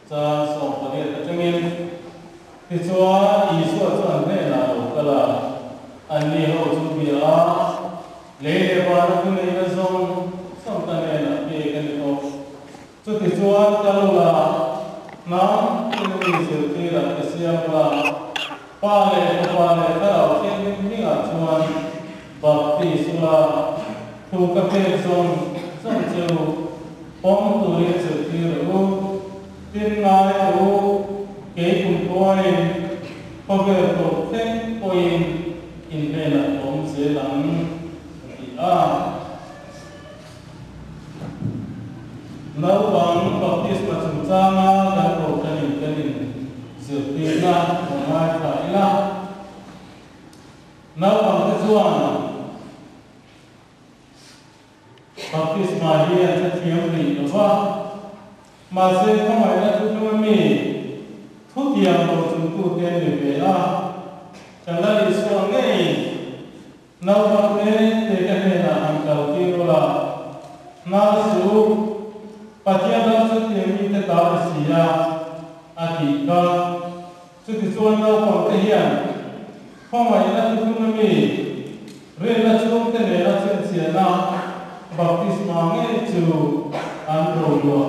Chang 18 atangin, Tichuan, Isua chu an hnenah a lo kal a, anni ho chu bia a, Lei leh vana thuneihna zawng zawng ka hnenah pek a ni tawh. Chutichuan, kal ula, hnam tin mi zirtirah te siam ula, Pa leh Fapa leh Thlarau Thianghlim hmingah chuan baptis ula, thu ka pek zawng zawng che u, pawm turin zirtir rawh u. Tin ngai u, kei kum khuain khawvel tawp thleng pawhin in hnenah ka awm zel ang, a ti a. Naupang baptisma chungchanga kan kohhranin kan in zirtirna a ngaithla ila, naupangte chuan baptisma hi an hrethiam rih lo va, mahse khawngaihna thu thunga mi thutiam lo chungtute an ni ve a, kan Lal Isua ngeiin Naupang te te ka hnenah han kal tir ula, Hnar suh, Pathian ram chu tiang mite ta a ni si a, a tih kha. Chutichuan naupang te hian khawngaihna thuthlung a mi, rinna chhungte nena chhinchhiahna baptisma ngei chu an roluah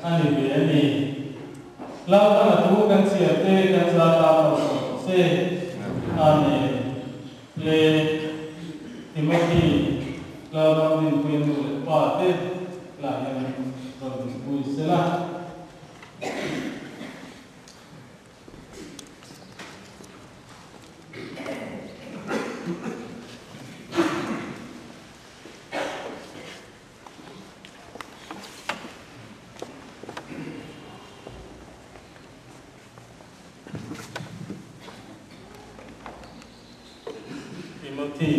a ni ve a ni. Lalpan a thu kan chhiar te kan za ta malsawm rawh se. Amen. Le Timothy Lalram Dinpuia nu leh pa te lah hian rawn dinpui se la. Timothy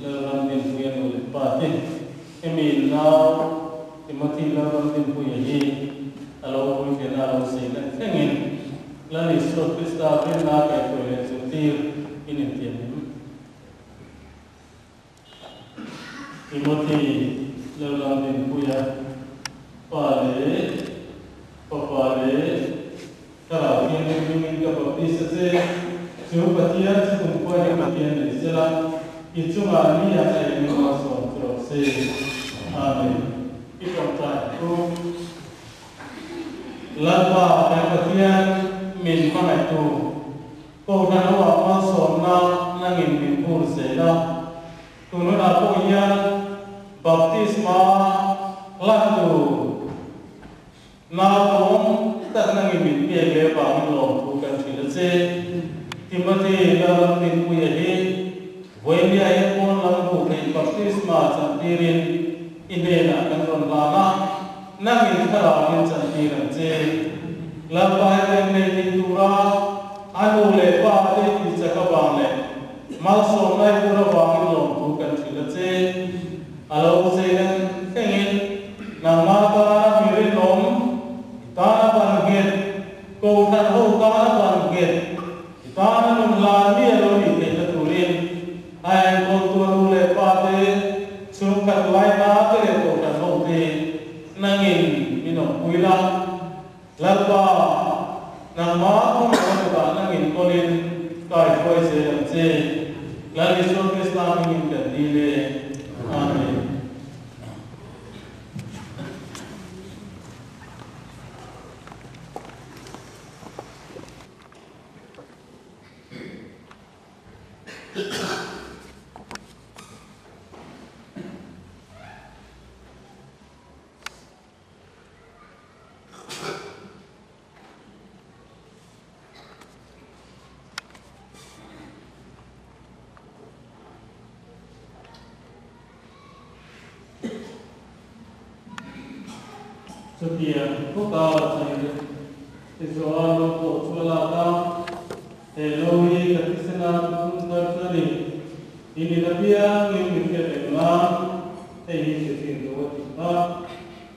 Lalramdinpuia nu leh pa te, hemi nau Timothy Lalramdinpuia hi a lo puitlian a lo sei lan thlengin Lal Isua Krista rinna kaihhruai leh zirtir in intiam em? Timothy Lalramdinpuia pa leh fapa leh Thlarau Thianghlim hmingin ka baptis a che. Chu Pathian chu kumkhua hi Pathian ni sela, i chungah ni a eng in malsawm chu rawh se. Amen. I tawngtai ang u. Lalpa kan Pathian min hmangaihtu. Kohhran ho-ah malsawmna nangin min hur zel a, tun hunah pawh hian baptisma hlan tur naupawm tak nangin min pek leh avangin lawmthu kan hrilh a che. Timothy Lalramdinpuia hi Vawinia hian pawn lam hmuh theih baptisma chantirin i hnenah kan rawn hlan a, Nangin thlarauin chantir ang che. Lalpa hi reng nei ding tura a nu leh pa te tih chak avang leh malsawmna i bur avangin lawmthu kan hrilh a che. A lo zeilen thlengin nangma tana mi rinawm, i tana ban nghet, kohhran ho tana ban nghet, i tana nun lan mi a lo nih theihna turin A enkawltu a nu leh pa te, chhungkhat laina te leh kohhran ho te nangin min awmpui la. Lalpa, nangmah kawngah kutah nangin kawlin kaihruai zel ang che. Lal Isua Krista hmingin kan dil e. Amen. Chutiang khawpa chei tichuan lo pawh chu a lak a, He lo hi ka thisen a thuthlung thar chu a ni. In in apiangin min hriat reng nan hei hi ti thin lo a ti kha.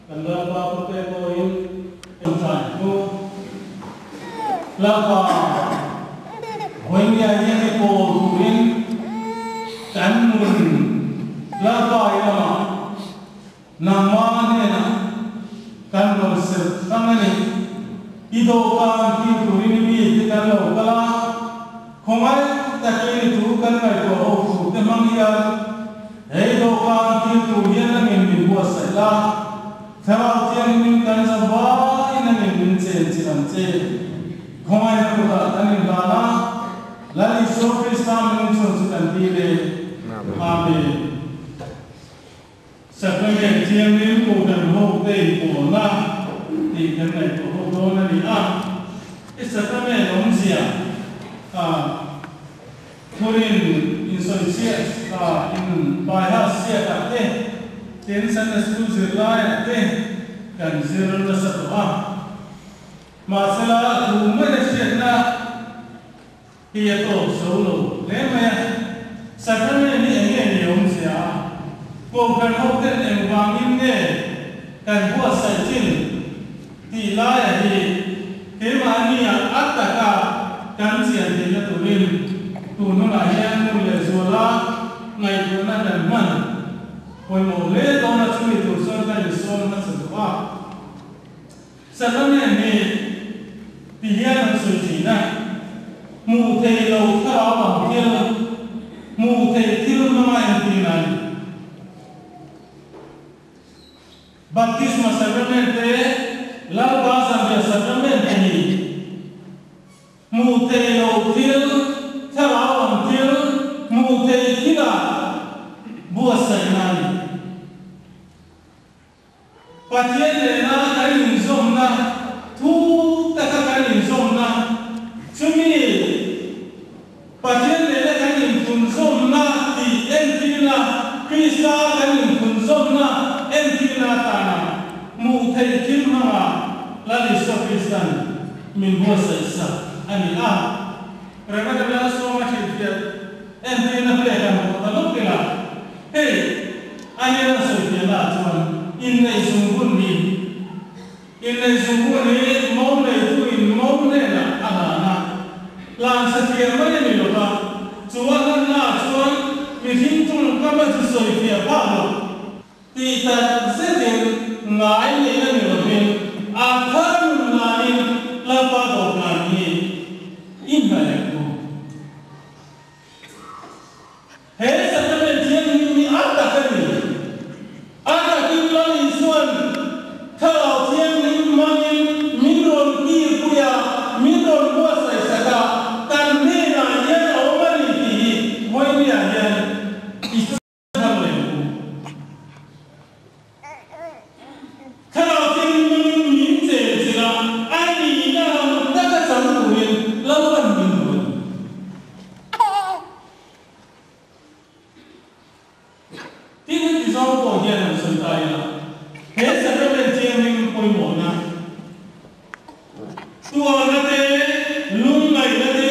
Kan Lalpa khawpe pawhin Chai chu Lalpa vawinia hian i pawl turin kan nun Lalpa i lamah nangmah hnenah kan rawn serh hrang a ni. I dawhkan kil turin i mite kan lo kal a, khawngaih takin i thu kan ngaihtuah ho tur te hmang hian he i dawhkan kil tur hian nangin min buatsaih la, Thlarau Thianghlim kan za vaiin nangin min chen chin ang che. Khawngaihna kutah kan inhlan a, Lal Isua Krista min chhun chu kan dil e. Amen. Sacrament Thianghlim Kohhran ho te inpawlna tih kan ngaihtuah ho dawn a ni a. I sacrament awmzia a thurin insawichhiah a in baiha siakah te, tin Sunday School zirlaiah te kan zir nasa tawh a. Mahsela thu mai a hriatna hi a tawp zo lo hle mai a. Sacrament hi eng nge ni awmzia a? Kohhran ho ten engvangin nge kan buatsaih thin tih laia hi keimahnia a taka kan chian theihna turin tun hunah hian hmun leh zuala ngaihtuahna kan hman pawimawh hle dawn a, chumi tur chuan ka insawm hmasa duh a. Sacrament hi ti hian an sawi thin a, hmuh theih loh thlarau ang thil, hmuh theih thil hmanga entir a ni. Baptisma Sacrament te, Lalpa Zanriah Sacrament te hi hmuh theih loh thil, thlarau ang thil, hmuh theih thila buatsaihna a ni. Pathian nena kan inzawmna, thu taka kan inzawmna, chumi Pathian nena kan inphunzawmna tih entirna, Krista kan inphunzawmna entirna atana hmuh theih thil hmanga Lal Isua Kristan min buatsaih sak a ni a. Rev. Lalsawma hrilhfiah entirna pek an hmuh ta lawk ila. Hei, a hian a sawi fiahna ah chuan inneih zungbun hi, inneih zungbun hi mo neitu in mo hnenah a hlan a, hlan satliah mai a ni lo va, chu a hlanna ah chuan mihring tawngkam a chu sawi fiah phah lo. Tih tak zetin ngai neih a ni lovin a thar nun lanin Lalpa dawhkan hi i hnaih ang u. He sacrament thianghlim hi a tak a ni. A takin Lal Isua'n Thlarau Thianghlim hmangin min rawn kirpui a, min rawn buatsaih sak a, kan hnenah hian a awm a ni tih hi vawinia hian i thar leh ang u. Thlarau Thianghlim hmangin min chen chilh a, a nihna ang taka chang turin Lalpan min duh a ni. Tin, heti zawng pawh hian an sawi ta ila, he sacrament thianghlim pawimawhna, tuarna te, lungngaihna te,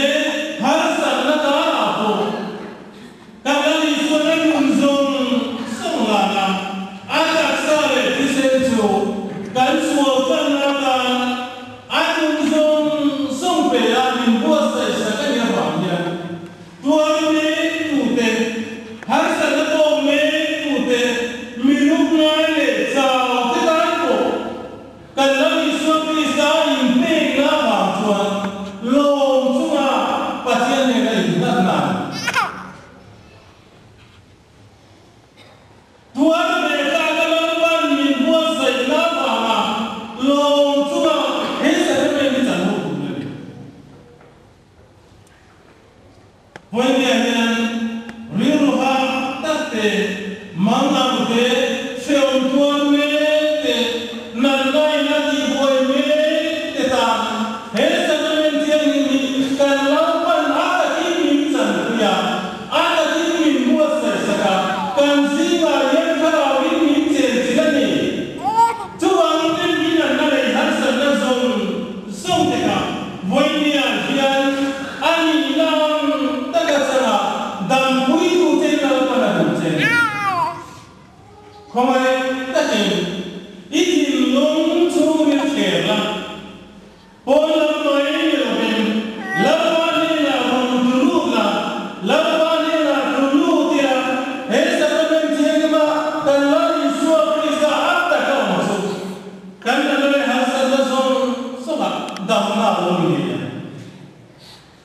Damna a lo ni ngei ang.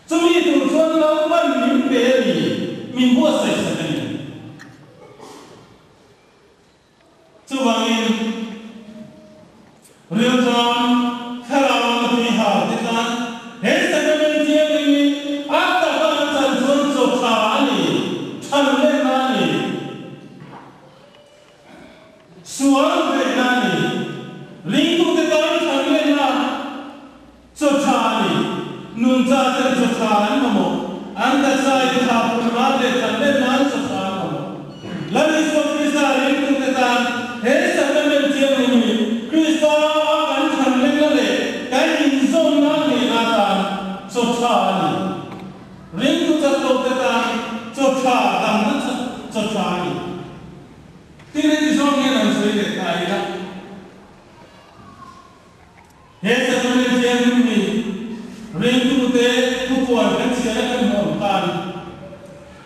Chumi tur chuan Lalpan min pe a ni, min buatsaih sak a ni. Chuvangin, rilṭam thlarau lama tui har te tan he sacrament thianghlim hi a taka an chan chuan chaw ṭha a ni, ṭhan lenna a ni, sual hnaihna a ni, ringtute tan ṭhan lenna Chaw tha a ni. Nuncha ten chaw tha an mamawh. An taksa in tha pun nan leh than let nan chaw tha an mamawh. Lal Isua Krista ringtute tan he sacrament thianghlim hi Krista a kan than letna leh kan inzawmna ngeina atan chaw tha a ni. Ringtu chak lote tan chaw tha damna chaw tha a ni. Tin heti zawng hian an sawi leh ta ila. He sacrament thianghlim hi ringtute thupuan kan chhiar a kan hmuh ang khan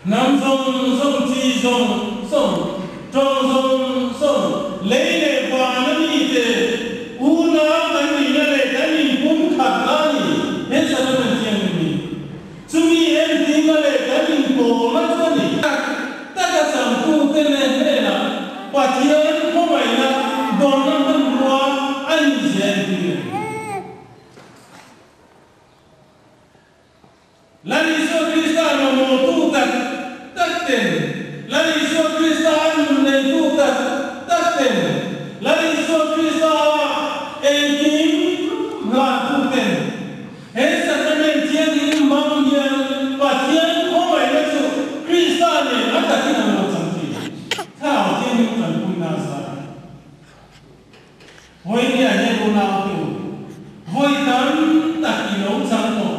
hnam zawng zawng, chi zawng zawng, tawng zawng zawng, lei leh van a mite unau kan nihna leh kan inpumkhatna a ni. He sacrament thianghlim hi chumi entirna leh kan inpawlna chu a ni. Tak taka changtute leh hnenah Pathian khawngaihna dawnna hmanrua a nih zia entir a ni. Lal Isua Krista mamawhtu tak tak ten, Lal Isua Krista a nun neitu tak tak ten, Lal Isua Krista a engkim hlantu ten, He sacrament thianghlim hmang hian Pathian khawngaihna chu Krista nen a takin an lo chang thin. Thlarau Thianghlim tanpuina a zar a ni. Vawinia hian unau te u, vawi tam tak i lo chang tawh.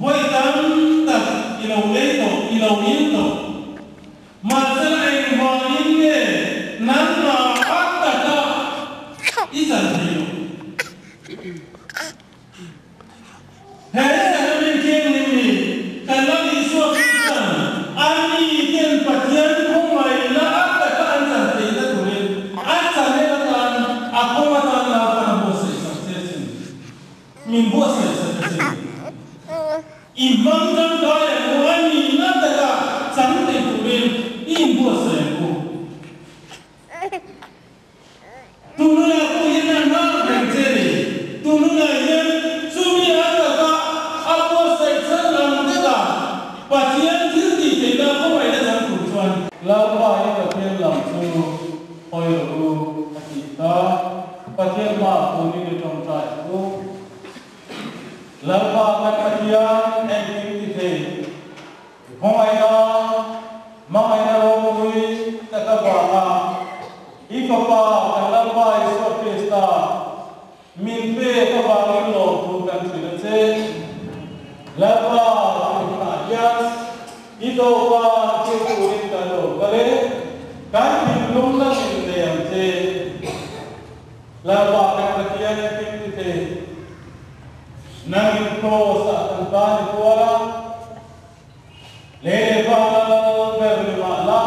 Vawi tam tak i lo ei tawh, i lo in tawh. Mahsela engvangin nge nangmah a taka i chan thei loh? He sacrament thianghlim hi kan Lal Isua Krista'n a miten Pathian khawngaihna a taka an chan theihna turin a chanel atan a kawng atan Lalpan a buatsaih sak che a sin. Min buatsaih sak a sin. I hmang tangkai ang u, a nihna taka chang thei turin i inbuatsaih ang u. Tununah pawh hian a nghak reng che a ni. Tununah hian chumi a taka a buatsaih chhan ang taka Pathian thil tih theihna khawngaihna chang tur chuan. Lalpa hi Pathian lam chu hawi rawh u a tih kha Pathian hmaah punin i tawngtai ang u. Lalpa kan Pathian engkim ti thei, i khawngaihna, hmangaihna ropui tak avanga i Fapa kan Lalpa Isua Krista min pek avangin lawmthu kan hrilh a che. Lalpa tih hunah hian i dawhkan thil turin kan lo kal e, kan thinlung la min nei ang che. Lalpa kan Pathian engkim ti thei, nangin Kraws ah kan tan i tuar a, lei leh va lal ber ni mah la,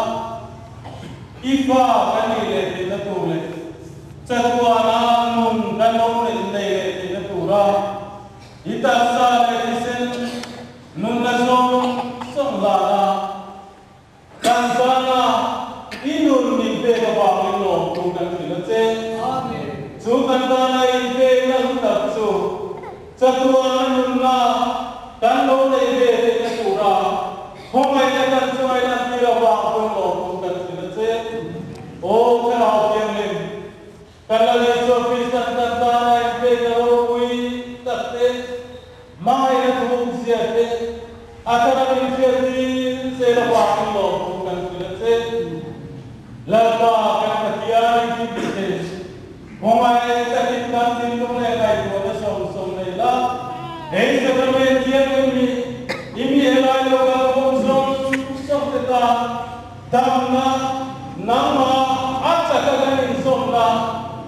i fa kan nih leh theihna tur leh chatuana nun kan lo neih nei leh theihna tura i taksa leh thisen nunna zawng zawng hlan a, Kan tana i nun min pek avangin lawmtu kan hrilh a che. Chu kan tana in pekna hlu tak chu chatuana nunna kan lo nei ve theihna tura khawngaihna kan chungai lantir avang pawn lawmtu kan hrilh a che. Aw Thlarau Thianghlim, kan Lal Isua Kristan kan tana in pekna ropui tak te, Hmangaihna thumzia te a thara min hriattir zel avangin lawmtu kan hrilh a che. Lalpa kan Pathian engkim ti thei, khawngaih takin kan thinlung leh ngaihtuahna sawm sawm nei la, hei sacrament thianghlim hi i mi helai lo kal khawm zawng zawng te tan damna nangmah a taka kan inzawmna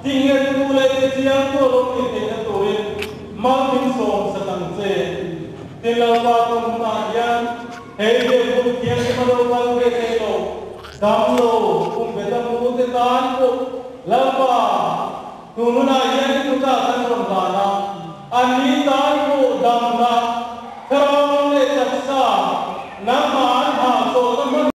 tinghettu leh tichiangtu a lo nih theihna turin Mal min sawm sak ang che. Tin Lalpa tun hunah hian hei ve kum thianghlim a lo kal ve thei lo, dam lo, kum ve ta mu te tan pawh Lalpa tun hunah hian i kutah kan rawn la. Nangmah.